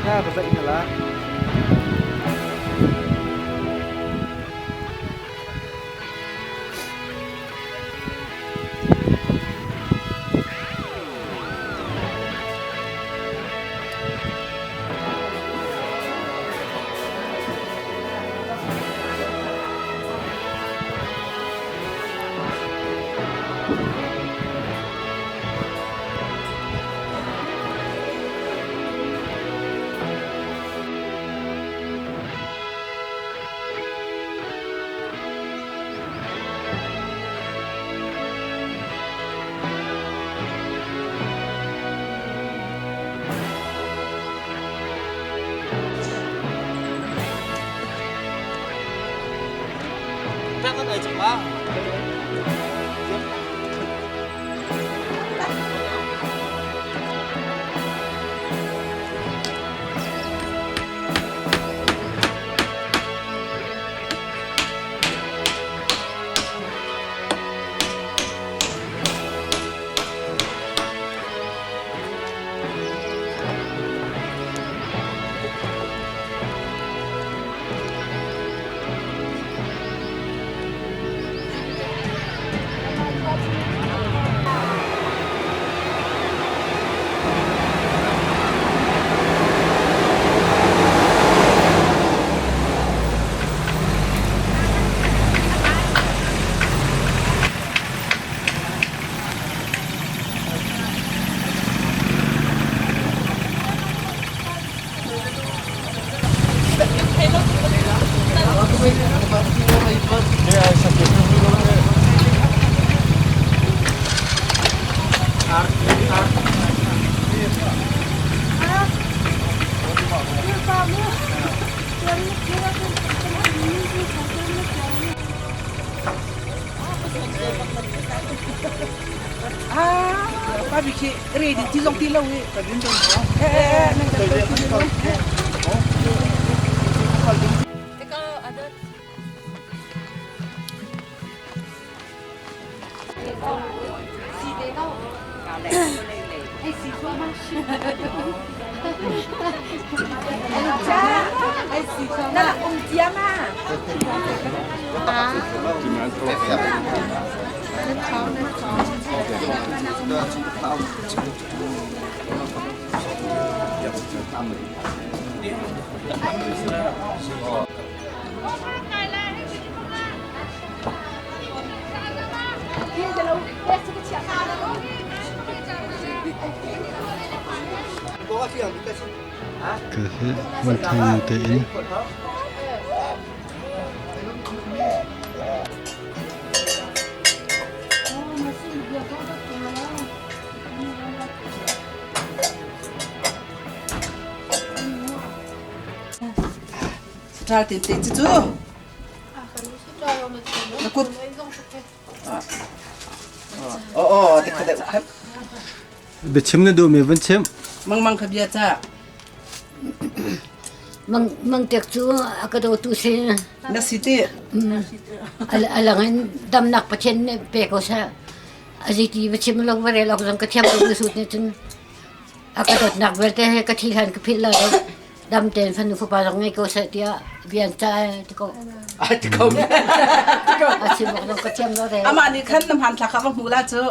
kha ka zaih hna la. Ah, pa bi khi re di ti zong ti lo hi. Ka hi man tein. Ṭal tin te cu na kut Oh oh te kha deuh khat. Biachim na duhmi vun chim. Mangmang kha bia ca. Mang mang tek cu a ka dawtu si. Na si ti. A lang in damnak Pathian nih pe ko seh. A ziti va chim lo va rel awk zong ka thiam lo na sut nih cun a ka dawtnak vialte he ka thi hlan ka philh lai lo. Dam tein fanu fapa zong ngei ko seh tiah bia an cah ti ko. A ti ko. A chim awk zong ka thiam lo re. Amah nih khan na hmanthlak kha va hmu la cu.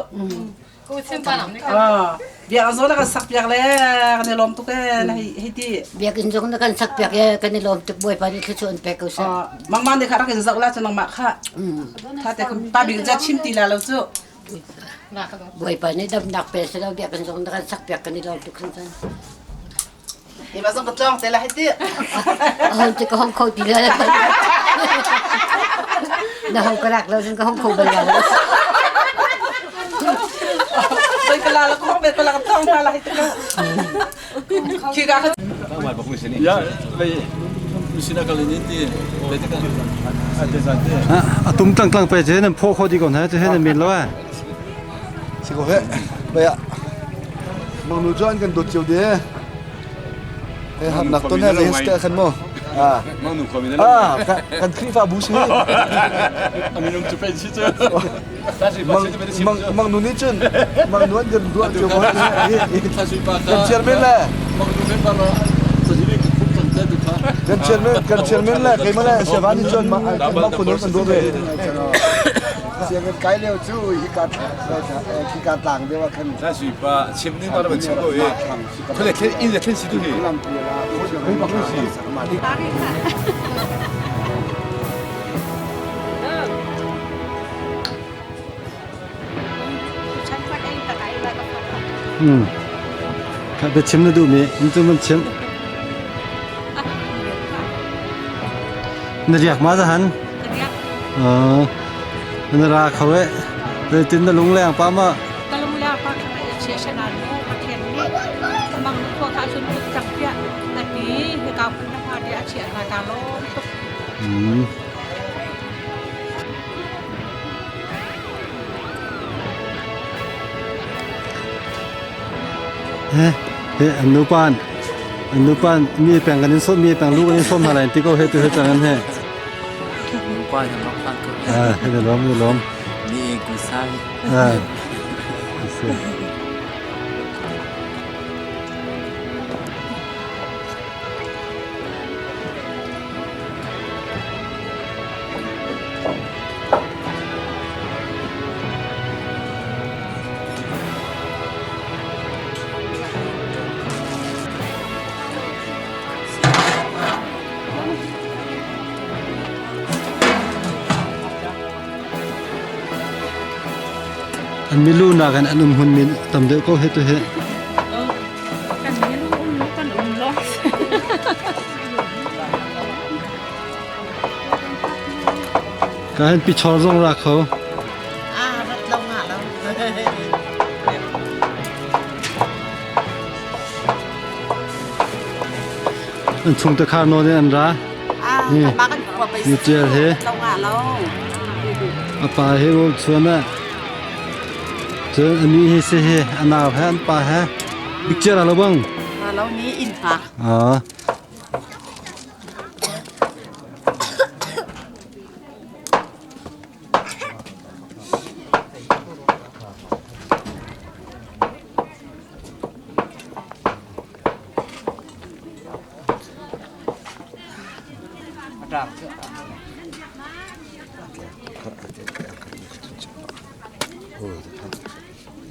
Biak zong na kan sak piak le kan i lawm tuk e na hei ti. Biakinn zong na kan sak piak e kan i lawm tuk Bawipa nih thluachuah an pek ko seh. Mangmang nih kha rak in zoh la cu nangmah kha. Tha te pa bik ja chim ti la lo cu. Bawipa nih damnak pe seh law biakinn zong na kan sak piak kan i lawm tuk hringhran. Keimah zong ka tlawng te la hei ti. Hong ti ka hong kho ti la. Na hong ka lak lo cun ka hong kho bal la. Soi ka la la ka hong be ka la ka tlawng ta la hei ti ka. Khi ka Ya, A tum tlang tlang pe che nan pho kho di ko na che nan min lo a. Si ko he. Baya. Mangnu cu an kan dawt cio de. He harnak ton he zei ste khan mo. Ah. Mangnu kho min Ah, kan Khrihfa bu si. Aminung cu pen si cu. Mang mangnu nih cun mangnu an kan duah cio mo. Kan chairman le. Mangnu men ba lo. Kan chairman kan chairman le keimah le Siavan nih cun mah mah phun kan duh ve. Sianginn kai lio cu hika hika tlang deuh ah khan Sa sui pa chim ding ma chim ko hi. Khole thlen in le thlen si tu hi. Kha biachim na duhmi in cu man chim. Na riak ma zahan? Na ra kho e. Zeitin na lungleng pa ma? Ka lungleng pa kha chia shanan mu pathian nih mang khua kha sun cak pia ati hika phun na fa dia chia na ta lom tuk. He an nupan an nupan mi peng kan in sawm mi peng lu kan in sawm hna lai ti ko he tu he cang an he. Nupa hi mak fan ko. Ah, he lom he lom. Ni ku sai. Ah. An milu nak in an um hun min tam deuh ko he tu he. Kan milu um kan um lo. Ka hin pichor zong ra kho. Ah, rat lo nga lo. An chung te khar nawn in an ra. Ah, ma kan khua pai. Ni tial he. Lo nga lo. A pa he rol chuan a. Cun a ni hi si he a nau he an pa he. Picture a lo bang. Ma lo ni in ha. Ah.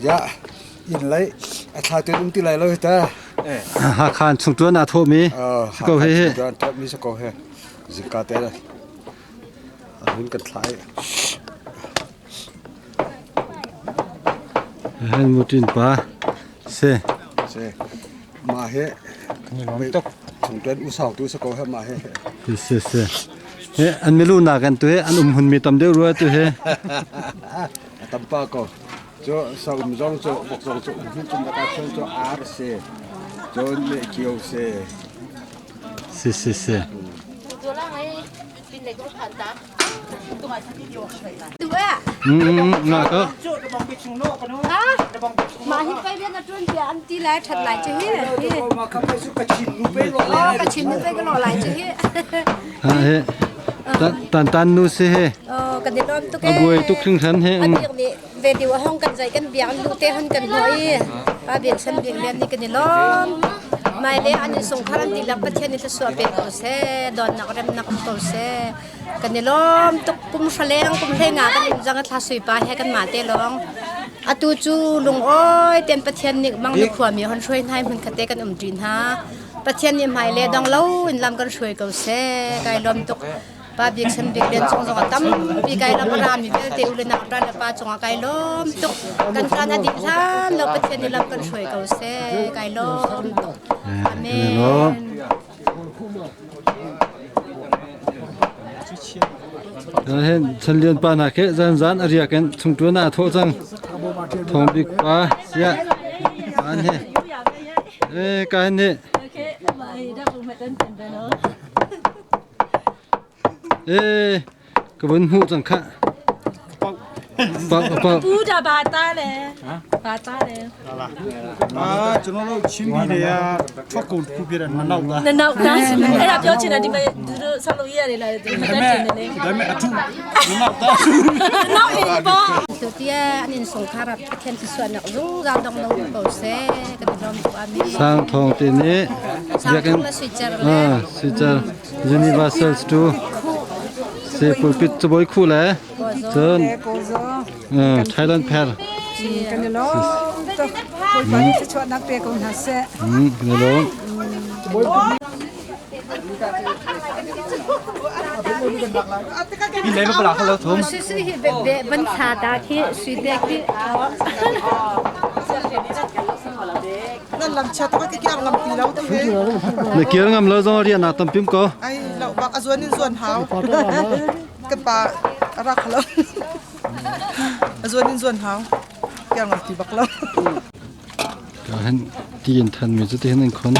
Ya, inn lei a thla tu um ti lai lo hi ta. Hakha chung tuan aa thawhmi si ko he. Tuan thawhmi si ko he. Zingka te le hun kan thlai. Han mutin pa se. Se. Ma he. Chung tuan u sau tu si ko he ma he. Se se. He an milu na kan tu he an um hun mi tam deuh rua tu he. Tampa ko. Cu saum zong cu vok zong cu um cung ka chun cu ar se. Cun me kio se. Si si si. Nga ko. Mah hi pei rian a ṭuan tiah an ti lai ṭhat lai cu hi. Oh, ka chin nu pe ka lo lai cu hi. Ha he. Tan tan nu si he. Oh, kan i lawm tuk A buai tuk hringhran he. A biak nih video hong kan zai kan biak lu te hon kan hoi. Pa biak san biak lian ni kan i lawm. Mai le an in sungkhar an tilak Pathian nih thluachuah pe ko seh, donnak remnak um ko seh. Kan i lawm tuk kum hraleng kum hlei nga kan um zang thla sui pa he kan ma te lawng. Atu cu lungawi ten Pathian nih mang na khuami hon hruai hna hmun khate kan um ṭi hna. Pathian nih hmai le dong lo in lam kan hruai ko seh. Kai lawm tuk. Pa bik san bik lian chung zong a tampi kai lam a rami vialte u le nau ṭan le pa cungah kai lawm tuk. Kan ṭan a dih hlan lo Pathian nih lam kan hruai ko seh. Kai lawm tuk. Amen. Hin Chanlian pa hna khi zan zan a riak in chungṭuan ah a thawh cang. Thawng Bik pa siah an he. Eh ka hin nih. Eh ka vun hmuh cang khah. Pa pa ပူတာဘာသားလဲဘာသားလဲ အာကျွန်တော်တို့ချင်းပြည်နယ်ကထွက်ကုန်တစ်ခုပြတဲ့နနောက်သား နနောက်သားအဲ့ဒါပြောချင်တယ်ဒီမဲ့သူတို့ဆောက်လုပ်ရရတယ်လားသူမ ဒါပေမဲ့ တတ်ချင်တယ်လေ ဒါပေမဲ့အထူးနနောက်သား နောက်အိမ်ပေါ့ Tia an in sungkhar ah Pathian thluachuahnak zungzal dong lo um ko seh kan i lawm tuk amen. Sang Thong te nih Sang biakinn Thong le Sui Cer le ah Sui Cer Universal tu se pulpit cabawi khu le cun Thailand pher Kan i lawm tuk. Bawipa nih thluachuahnak pe ko hna seh. Kan i lawm. Sui sui hi be be ban tha ta khi sui te khi Nan lam chia tuk ki ang lam ti lo tu he. Na kir ngam lo zong rian na tam pim ko. Ai lo bak azuan in zuan hau. Kan pa rak lo. Azuan in zuan hau. Kiang lam ti bak lo. Ka hen ti in than mi cu ti hin an khon.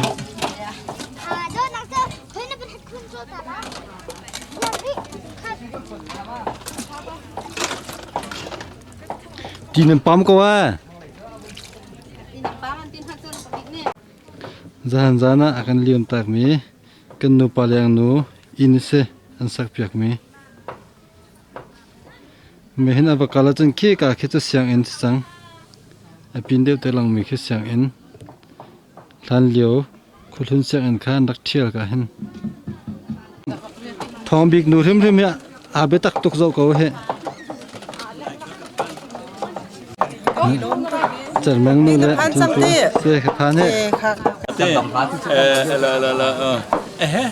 Ti nan pam ko a. Zahan zan ah a kan liam takmi kan nupa leng nu inn a si an sakpiakmi. Mehin a va kal ahcun khika khi cu sianginn si cang. A pin deuh te langmi khi sianginn. Hlanlio khuahlun sianginn kha an rak ṭhial ka hin. Thawng Bik nu hrimhrim hi aa biatak tuk zoh ko hih. Cermeng nu le thingpu se ka phan he. La la la eh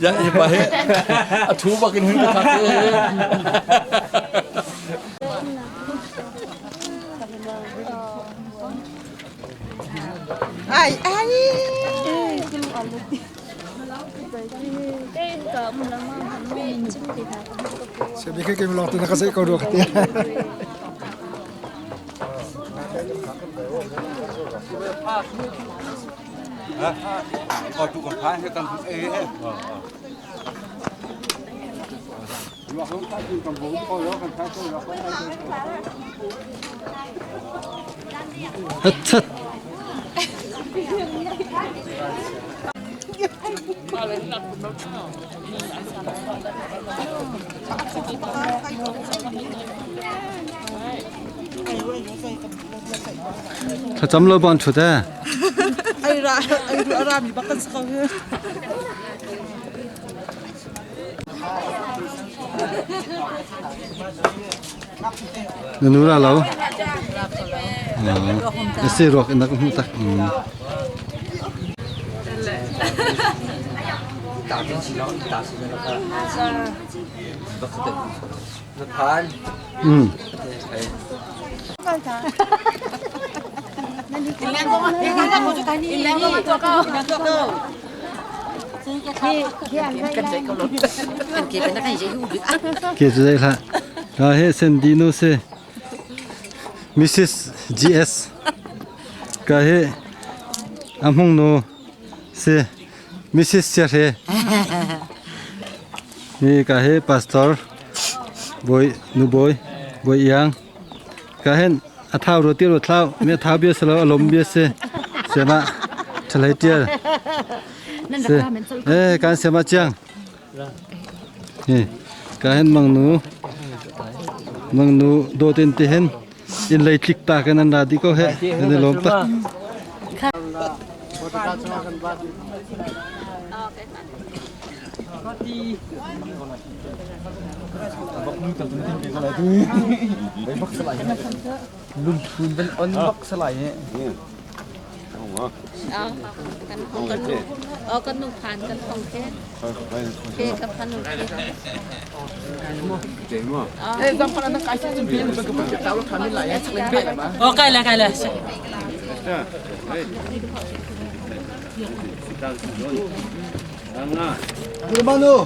ya pa he a thu bak in hun ka thak Ai ai. Hat Thlacam lo ban ṭhut ee. Ai ra ai ru ara mi bak kan si ko hi. Na nu ra lo. Na si ruak in na ka hmuh tak. Ke cu zei hlah. Ka he Sandy nu si. Mrs. GS. Ka he Amhung nu si. Mrs. Siahre. Hi ka he pastor Bawi nu Bawi Bawi Iang. Ka hen a thau ro ti ro thlau me thau bia salo a lom bia si. Sema thalai tial. Si. Eh kan sema chiang. Hi ka hen mang nu mang nu do tin ti hen in lei tlik ta kan an ra di ko he ne lom tak. Lungthun van on bak salai he. Kan nu phan kan phong ke. Ke ka phan nu ke. Oh, kai la kai la.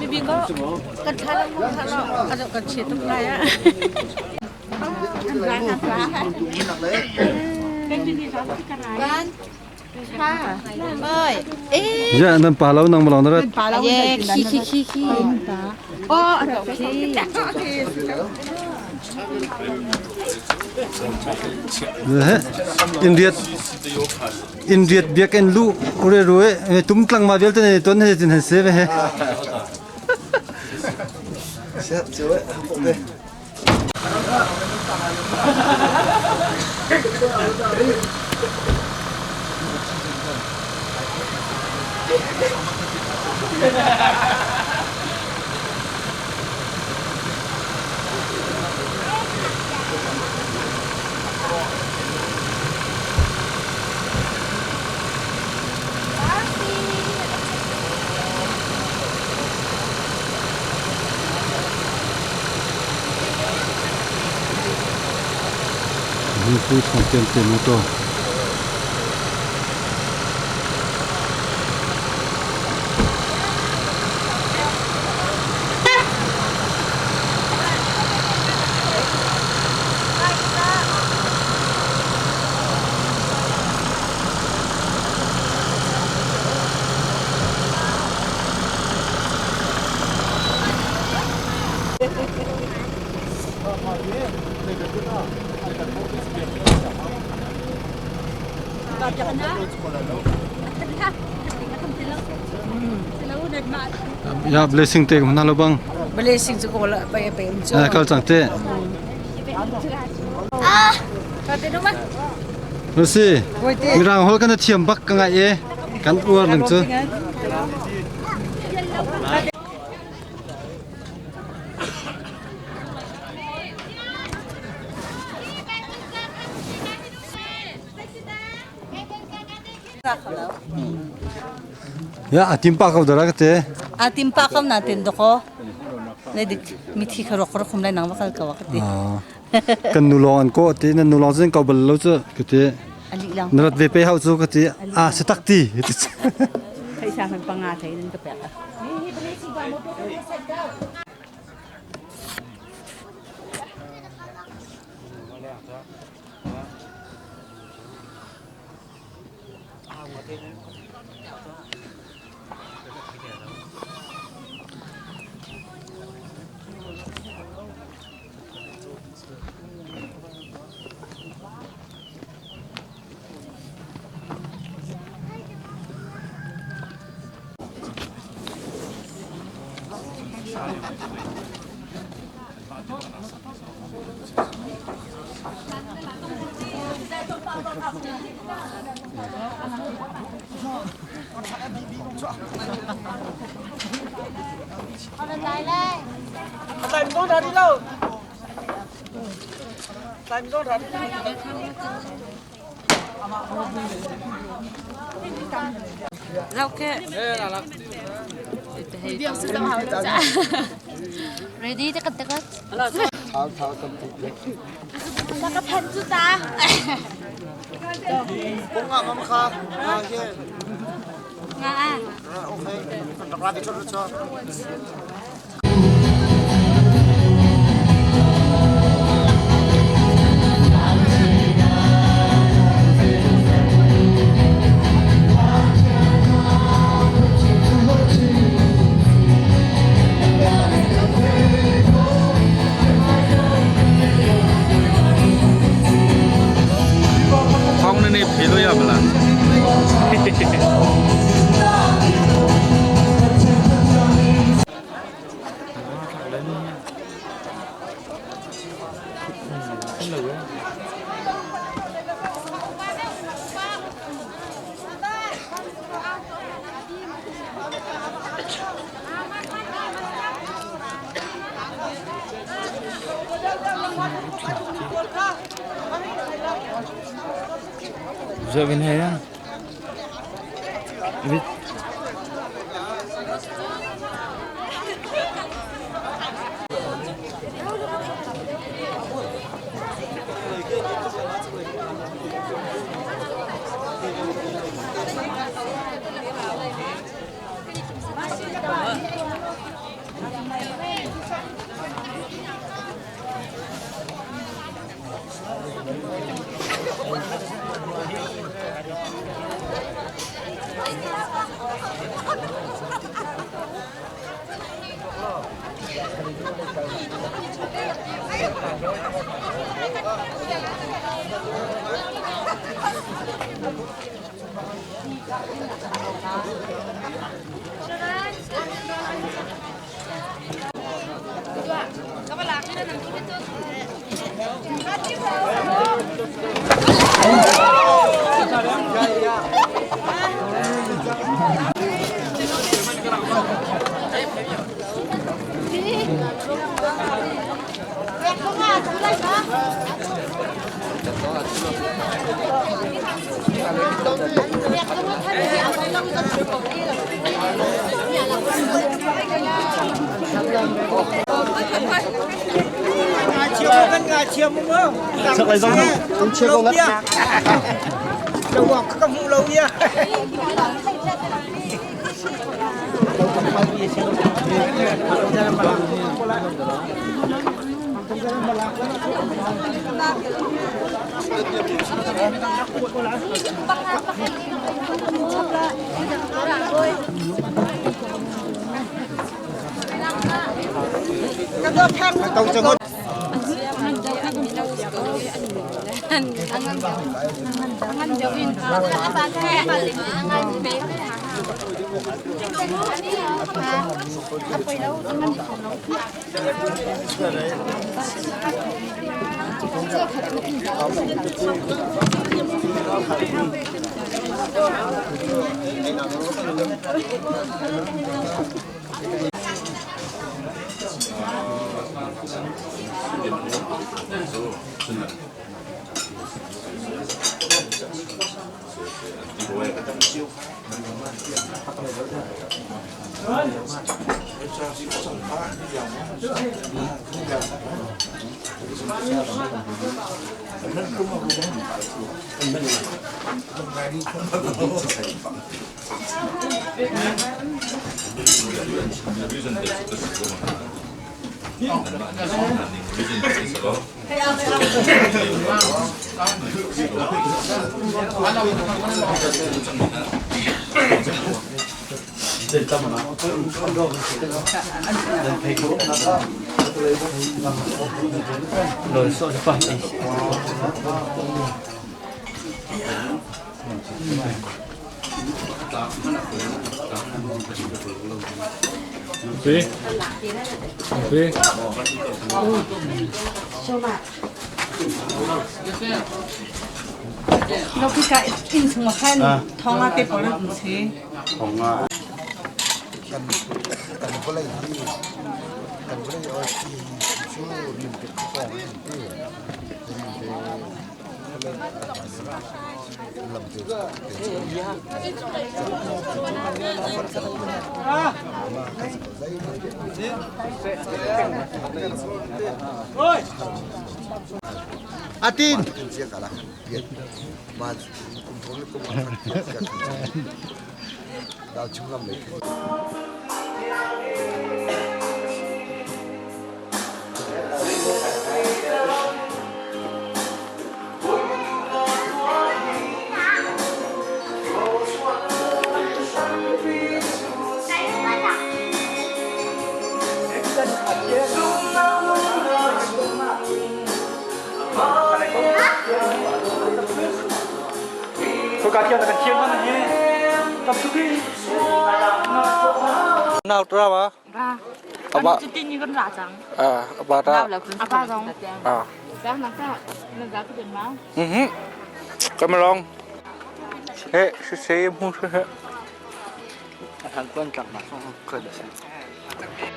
Bibi ko kan thala mo thala ka kan che tuk lai a. Ya nan pa lo nang malong na rat. Ye khi khi khi khi. Oh, khi. Inriat inriat biakinn lu ure rue tum tlang ma vialte ne ton he tin han se ve he. Siap cewek hapok deh. Pu Thawng Tian te motor. Ya blessing te hna lo bang. Blessing chu ko la pai pai um chu. Kal chang te. Lucy, mirang hol kan thiam bak ka ngai e. Kan uar nang chu. Ya atim pa ko dara te. Atim pa ko na tin doko. Ne dik mithi kha rok rok khum lai nang bakal ka wa te. Kan nu long an ko te nan nu long zin ko bal lo chu ka te. Na rat ve pe hau chu ka te a se tak ti. Thai sa man panga thai nan ka pe ka. Ready te kan te Thau thau tam tuk le. Ka phen chu ta. Kung nga mam kha. Nga a. Okay. Rak chot chot. ဖောင်းနေနေဖေလို့ရမလား Giờ bên này á. Biết. Lokika inn chung ah khan thonga te pawl an um si. Kan kan vawlei hi kan vawlei oi hi cu rimte kong an ti. Rimte lamte Atin. Nau tra ba? Ra. Aba. Cutin ni kan ra cang. Ah, aba ra. Aba zong. Ah. Ra na ka na za ka den ma. Mhm. Come along. He, si se mu he. Han quan trọng mà không cần được.